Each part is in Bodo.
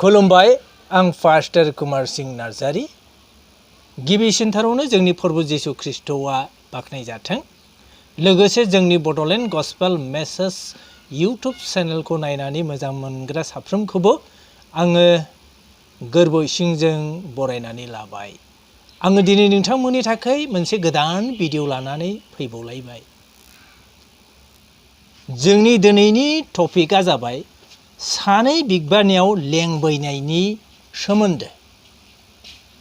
खुलुमबाय आं पास्टर कुमार सिंह नार्जारी गिबिसिनथारावनो जोंनि प्रभु जिसु ख्रिस्टआ बाख्नायजाथों लोगोसे जोंनि बड'लेण्ड गस्पेल मेसेज इउट्युब चेनेलखौ नायनानै मोजां मोनग्रा साफ्रोमखौबो आङो गोरबो इसिंजों बरायनानै लाबाय। आङो दिनै नोंथांमोननि थाखाय मोनसे गोदान भिडिअ लानानै फैबावलायबाय। जोंनि दिनैनि टपिकआ जाबाय सानै बिगबानायाव लें बैनायनि सोमोन्दो।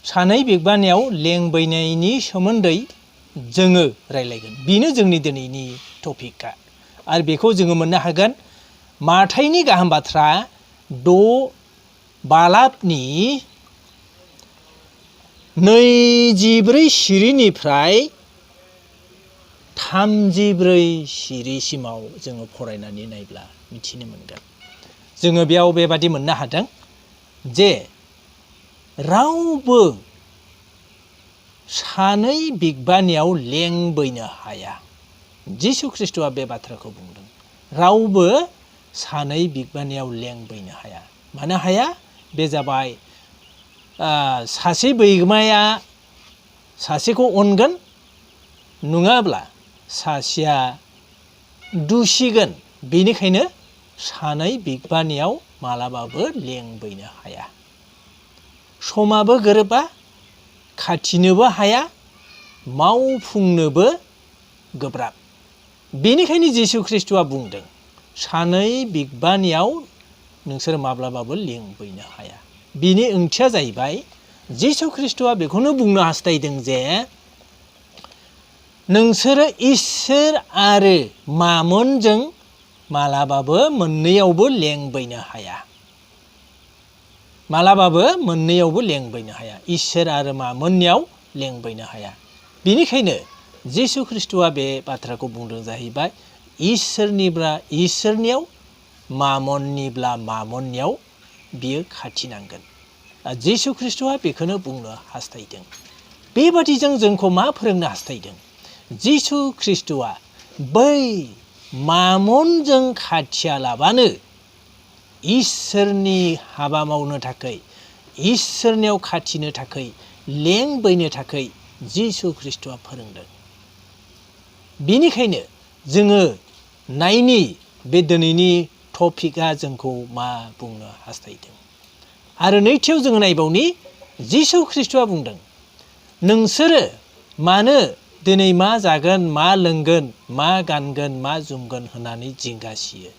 सानै बिगबानायाव लें बैनायनि सोमोन्दै जोङो रायलायगोन। बेनो जोंनि दिनैनि टपिकआ आरो बेखौ जोङो मोननो हागोन माथाइनि गाहाम बाथ्रा 6:2 24 सिरिनिफ्राय 34 सिरिसिमाव जोङो फरायनानै नायब्ला मिथिनो मोनगोन। जोङो बेयाव बेबादि मोननो हादों जे रावबो सानै बिगबानायाव लें बैनो हाया। जिसु ख्रिस्टआ बे बाथ्राखौ बुंदों। रावबो सानै बिगबानायाव लें बैनो हाया। मानो हाया? बे जाबाय सासे बिगोमाया सासेखौ अनगोन नङाब्ला सासेया दुसिगोन। बेनिखायनो सानै बिगबानायाव मालाबाबो लें बैनो हाया। समाबो गोरोबा, खाथिनोबो हाया, मावफुंनोबो गोब्राब। बेनिखायनो जिसु ख्रिस्टआ बुंदों सानै बिगबानायाव नोंसोर माब्लाबाबो लें बैनो हाया। बिनि ओंथिया जाहैबाय जिसु ख्रिस्टआ बेखौनो बुंनो हास्थायदों जे नोंसोरो इसोर आरो मामनजों मालाबाबो मोननैयावबो लें बैनो हाया। मालाबाबो मोननैयावबो लें बैनो हाया। इसोर आरो मामननियाव लें बैनो हाया। बेनिखायनो जिसु ख्रिस्टआ बे बाथ्राखौ बुंदों जाहैबाय इसोरनिब्ला इसोरनियाव, मामननिब्ला मामननियाव बियो खाथिनांगोन। जिसु ख्रिस्टआ बेखौनो बुंनो हास्थायदों। बेबादिजों जोंखौ मा फोरोंनो हास्थायदों? जिसु ख्रिस्टआ बै मामनजों खाथियालाबानो इसोरनि हाबा मावनो थाखाय, इसोरनियाव खाथिनो थाखाय, लें बैनो थाखाय जिसु ख्रिस्टआ फोरोंदों। बेनिखायनो जोङो नायनि बे दिनैनि टपिकआ जोंखौ मा बुंनो हास्थायदों। आरो नैथियाव जोङो नायबावनि जिसु ख्रिस्टआ बुंदों नोंसोरो मानो दिनै मा जागोन, मा लोंगोन, मा गानगोन, मा जोमगोन होननानै जिंगासियो।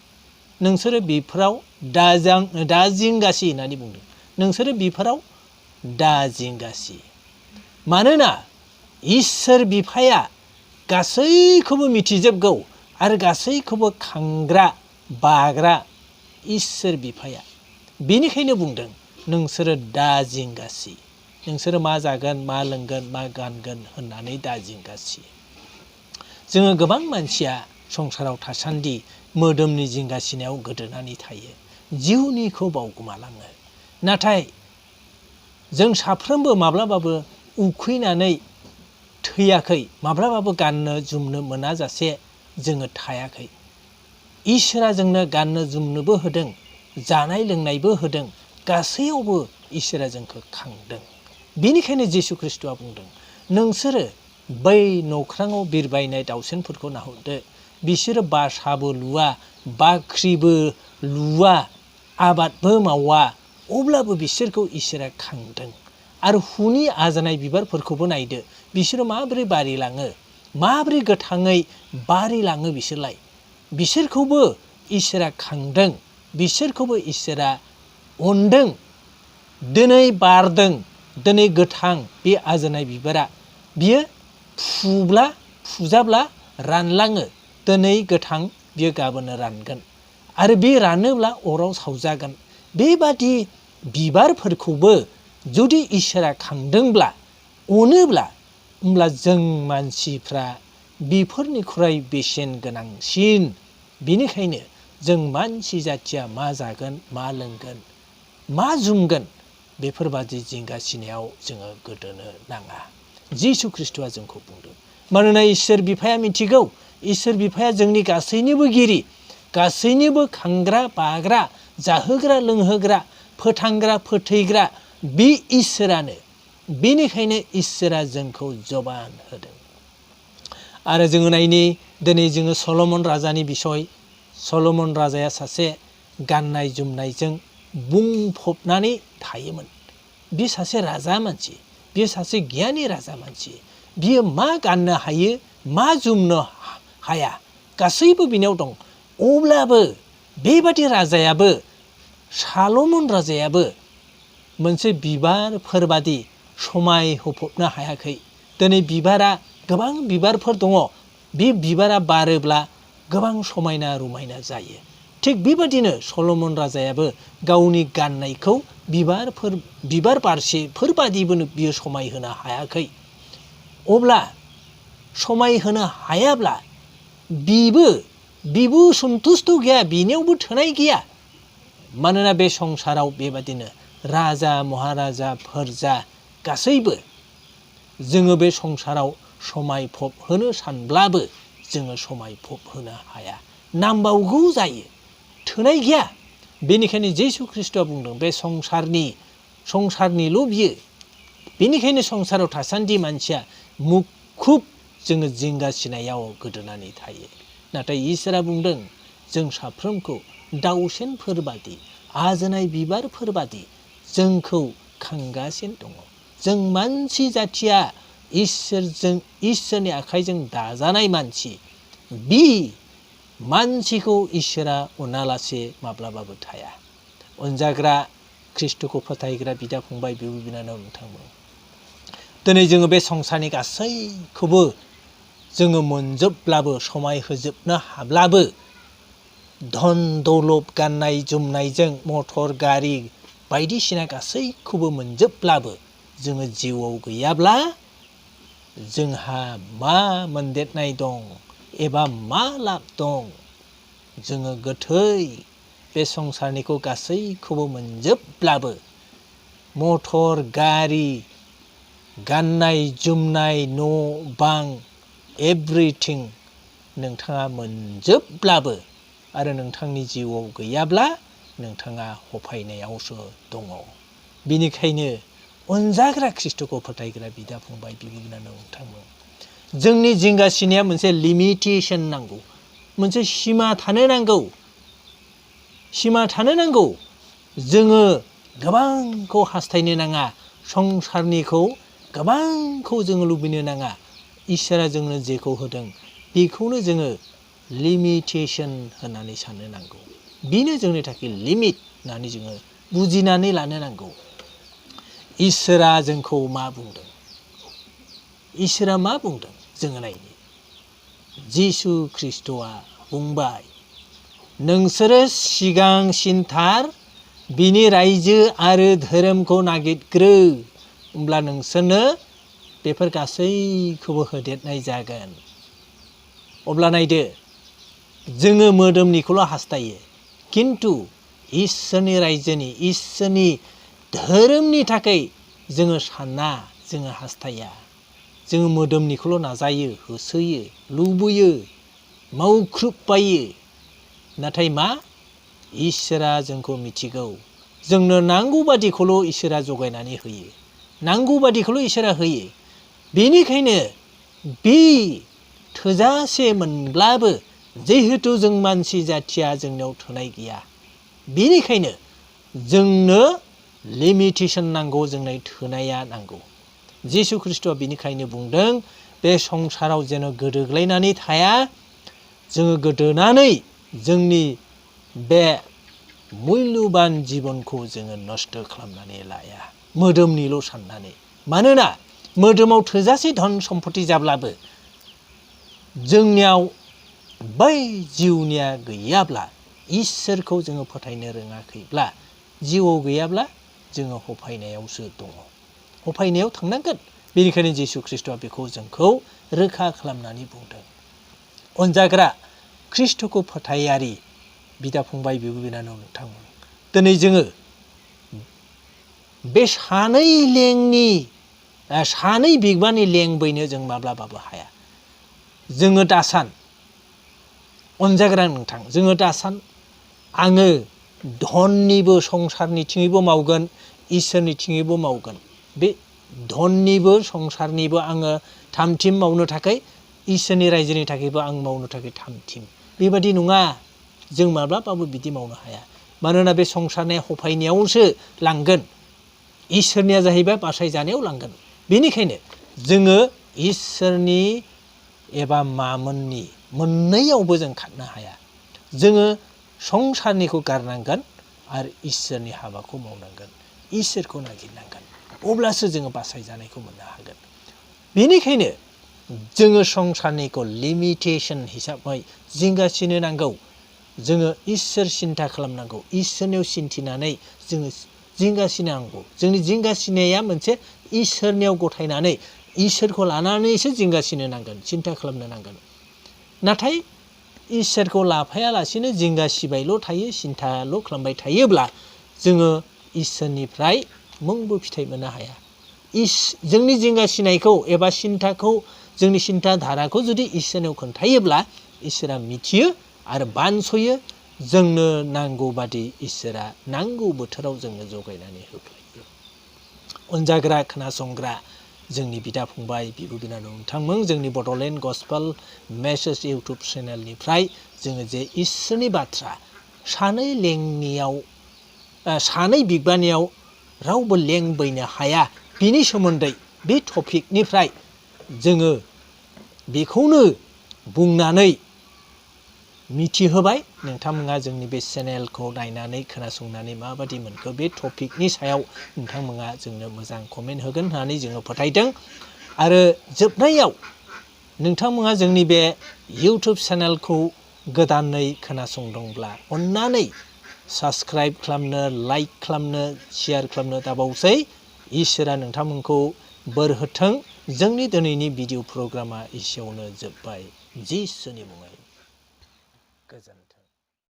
नोंसोरो बेफोराव दा जिंगासि होननानै बुंदों। नोंसोरो बेफोराव दा जिंगासि। मानोना इसोर बिफाया गासैखौबो मिथिजोबगौ आरो गासैखौबो खांग्रा बाग्रा इसोर बिफाया। बेनिखायनो बुंदों नोंसोरो दा जिंगासि। नोंसोरो मा जागोन, मा लोंगोन, मा गानगोन होननानै दा जिंगासि। जोङो गोबां मानसिया संसाराव थासान्दि मोदोमनि जिंगासिनायाव गोदोनानै थायो। जिउनिखौ बावगोमालाङो। नाथाय जों साफ्रोमबो माब्लाबाबो उखैनानै थैयाखै। माब्लाबाबो गाननो जोमनो मोनाजासे जोङो थायाखै। इसोरा जोंनो गाननो जोमनोबो होदों, जानाय लोंनायबो होदों। गासैयावबो इसोरा जोंखौ खांदों। बेनिखायनो जिसु ख्रिस्टआ बुंदों नोंसोरो बै नख्राङाव बिरबायनाय दाउसेनफोरखौ नाहरदो। बिसोरो बासाबो लुवा, बाख्रिबो लुवा, आबादबो मावा, अब्लाबो बिसोरखौ इसोरा खांदों। आरो हुनि आजानाय बिबारफोरखौबो नायदो। बिसोरो माबोरै बारिलाङो, माबोरै गोथाङै बारिलाङो बिसोरलाय। बिसोरखौबो इसोरा खांदों। बिसोरखौबो इसोरा अनदों। दिनै बारदों, दिनै गोथां बे आजानाय बिबारा बियो फुजाब्ला रानलाङो। दिनै गोथां बियो गाबोननो रानगोन आरो बे रानोब्ला अराव सावजागोन। बेबादि बिबारफोरखौबो जुदि इसोरा खांदोंब्ला, अनोब्ला, होमब्ला जों मानसिफ्रा बेफोरनिख्रुइ बेसेन गोनांसिन। बेनिखायनो जों मानसि जाथिया मा जागोन, मा लोंगोन, मा जोमगोन बेफोरबादि जिंगासिनायाव जोङो गोदोनो नाङा। जिसु ख्रिस्टआ जोंखौ बुंदों। मानोना इसोर बिफाया मिथिगौ। इसोर बिफाया जोंनि गासैनिबो गिरि, गासैनिबो खांग्रा बाग्रा, जाहोग्रा लोंहोग्रा, फोथांग्रा फोथैग्रा बे इसोरानो। बेनिखायनो इसोरा जोंखौ जबान होदों। आरो जोङो नायनि दिनै जोङो सल'मन राजानि बिसय। सल'मन राजाया सासे गाननाय जोमनायजों बुंफबनानै थायोमोन। बे सासे राजा मानसि, बे सासे गियानि राजा मानसि। बियो मा गाननो हायो, मा जोमनो हाया, गासैबो बिनियाव दं। अब्लाबो बेबादि राजायाबो, सल'मन राजायाबो मोनसे बिबारफोरबादि समाय होफबनो हायाखै। दिनै बिबारा गोबां बिबारफोर दङ। बे बिबारा बारोब्ला गोबां समायना रमायना जायो। थिग बेबादिनो सल'मन राजायाबो गावनि गाननायखौ बिबार बारसेफोरबादिबो बियो समायहोनो हायाखै। अब्ला समायहोनो हायाब्ला बिबो सन्तुष्ट गैया, बिनियावबो थोनाय गैया। मानोना बे संसाराव बेबादिनो राजा महाराजाफोर जा गासैबो जोङो बे संसाराव समायफब होनो सानब्लाबो जोङो समायफब होनो हाया। नांबावगौ जायो, थोनाय गैया। बेनिखायनो जिसु ख्रिस्ट'आ बुंदों बे संसारनिल' बियो। बेनिखायनो संसाराव थासान्दि मानसिया मुखुब जोङो जिंगासिनायाव गोदोनानै थायो। नाथाय इसोरा बुंदों जों साफ्रोमखौ दाउसेनफोरबादि, आजोनाय बिबारफोरबादि जोंखौ खांगासिनो दङ। जों मानसि जाथिया इसोरनि आखाइजों दाजानाय मानसि। बि मानसिखौ इसोरा अनालासे माब्लाबाबो थाया। अनजाग्रा ख्रिस्ट'खौ फोथायग्रा बिदा फंबाय, बिब' बिनानाव नोंथांमोन, दिनै जोङो बे संसारनि गासैखौबो जोङो मोनजोबब्लाबो, समाय होजोबनो हाब्लाबो, धन दौलत गाननाय जोमनायजों मटर गारि बायदिसिना गासैखौबो मोनजोबब्लाबो जोङो जिउआव गैयाब्ला जोंहा मा मोनदेरनाय दं एबा मा लाब दं? जोङो गोथै। बे संसारनिखौ गासैखौबो मोनजोबब्लाबो, मटर गारि, गाननाय जोमनाय, न' बां, एभ्रिथिं नोंथाङा मोनजोबब्लाबो आरो नोंथांनि जिउआव गैयाब्ला नोंथाङा हफायनायावसो दङ। बेनिखायनो अनजाग्रा ख्रिस्ट'खौ फोथायग्रा बिदा फंबाय, बिब' बिनानाव नोंथांमोन, जोंनि जिंगासिनाया मोनसे लिमिटेसन नांगौ, मोनसे सिमा थानो नांगौ। सिमा थानो नांगौ। जोङो गोबांखौ हास्थायनो नाङा, संसारनिखौ गोबांखौ जोङो लुबैनो नाङा। इसोरा जोंनो जेखौ होदों बेखौनो जोङो लिमिटेसन होननानै साननो नांगौ। बेनो जोंनि थाखाय लिमिट होननानै जोङो बुजिनानै लानो नांगौ। इसोरा जोंखौ मा बुंदों? इसोरा मा बुंदों? जोङो नायनि। जिसु ख्रिस्ट'आ बुंबाय, नोंसोरो सिगांसिनथार बिनि रायजो आरो धोरोमखौ नागिरग्रो, होमब्ला नोंसोरनो बेफोर गासैखौबो होदेरनाय जागोन। अब्ला नायदो, जोङो मोदोमनिखौल' हास्थायो, खिन्थु इसोरनि रायजोनि, इसोरनि धोरोमनि थाखाय जोङो साना, जोङो हास्थाया। जोङो मोदोमनिखौल' नाजायो, होसोयो, लुबैयो, मावख्रुबबायो। नाथाय मा? इसोरा जोंखौ मिथिगौ। जोंनो नांगौ बादिखौल' इसोरा जगायनानै होयो, नांगौ बादिखौल' इसोरा होयो। बेनिखायनो बे थोजासे मोनब्लाबो जिहेथु जों मानसि जाथिया जोंनाव थोनाय गैया, बेनिखायनो जोंनो लिमिटेसन नांगौ, जोंनो थोनाया नांगौ। जिसु ख्रिस्ट'आ बेनिखायनो बुंदों बे संसाराव जेन' गोदोग्लायनानै थाया, जोङो गोदोनानै जोंनि बे मुल्यबान जिबनखौ जोङो नस्थ' खालामनानै लाया, मोदोमनिल' साननानै। मानोना मोदोमाव थोजासे धन सम्पति जाब्लाबो जोंनियाव बै जिउनिया गैयाब्ला, इसोरखौ जोङो फोथायनो रोङाखैब्ला, जिउआव गैयाब्ला जोङो हफायनायावसो दङ, हफायनायाव थांनांगोन। बेनिखायनो जिसु ख्रिस्ट'आ बेखौ जोंखौ रोखा खालामनानै बुंदों। अनजाग्रा ख्रिस्ट'खौ फोथायारि बिदा फंबाय, बिब' बिनानाव नोंथांमोन, दिनै जोङो बे सानै बिगवाननि लें बैनो जों माब्लाबाबो हाया। जोङो दासान, अनजाग्रा नोंथां, जोङो दासान आङो धननिबो संसारनिथिङैबो मावगोन इसोरनिथिङैबो मावगोन बे धननिबो संसारनिबो आङो थामथिम मावनो थाखाय इसोरनि रायजोनि थाखायबो आं मावनो थाखाय थामथिम बेबादि नङा जों माब्लाबाबो बिदि मावनो हाया मानोना बे संसारनिया हफायनायावसो लांगोन इसोरनिया जाहैबाय बासायजानायाव लांगोन बेनिखायनो जोङो इसोरनि एबा मामोननि मोननैयावबो जों खारनो हाया जोङो संसारनिखौ गारनांगोन आरो इसोरनि हाबाखौ मावनांगोन इसोरखौ नागिरनांगोन अब्लासो जोङो बासायजानायखौ मोननो हागोन बेनिखायनो जोङो संसारनिखौ लिमिटेसन हिसाबै जिंगासिनो नांगौ जोङो इसोर सिन्था खालामनांगौ इसोरनियाव सिन्थिनानै जोङो जिंगासिनांगौ जोंनि जिंगासिनाया मोनसे इसोरनियाव गथायनानै इसोरखौ लानानैसो जिंगासिनो नांगोन सिन्था खालामनो नांगोन नाथाय इसोरखौ लाफायालासिनो जिंगासिबायल' थायो सिन्थाल' खालामबाय थायोब्ला जोङो इसोरनिफ्राय मोनबो फिथाइ मोननो हाया जोंनि जिंगासिनायखौ एबा सिन्थाखौ जोंनि सिन्था धाराखौ जुदि इसोरनाव खोन्थायोब्ला इसोरा मिथियो आरो बानस'यो जोंनो नांगौ बादि इसोरा नांगौ बोथोराव जोंनो जगायनानै होफैयो अनजाग्रा खोनासंग्रा जोंनि बिदा फंबाय बिब' बिनानाव नोंथांमोन जोंनि बड'लेण्ड गस्पेल मेसेज इउटुब चेनेलनिफ्राय जोङो जे इसोरनि बाथ्रा सानै बिगबानियाव रावबो लें बैनो हाया बिनि सोमोन्दै बे टपिकनिफ्राय जोङो बेखौनो बुंनानै मिथिहोबाय नोंथांमोना जोंनि बे चेनेलखौ नायनानै खोनासंनानै माबादि मोनखो बे टपिकनि सायाव नोंथांमोना जोंनो मोजां कमेन्ट होगोन होननानै जोङो फोथायदों आरो जोबनायाव नोंथांमोना जोंनि बे इउटुब चेनेलखौ गोदानै खोनासंदोंब्ला अन्नानै साबस्क्राइब खालामनो लाइक खालामनो शेयार खालामनो दाबावसै इसोरा नोंथांमोनखौ बोर होथों जोंनि दिनैनि भिडिअ प्रग्रामा एसेयावनो जोब्बाय जिसुनि मुङै गोजोन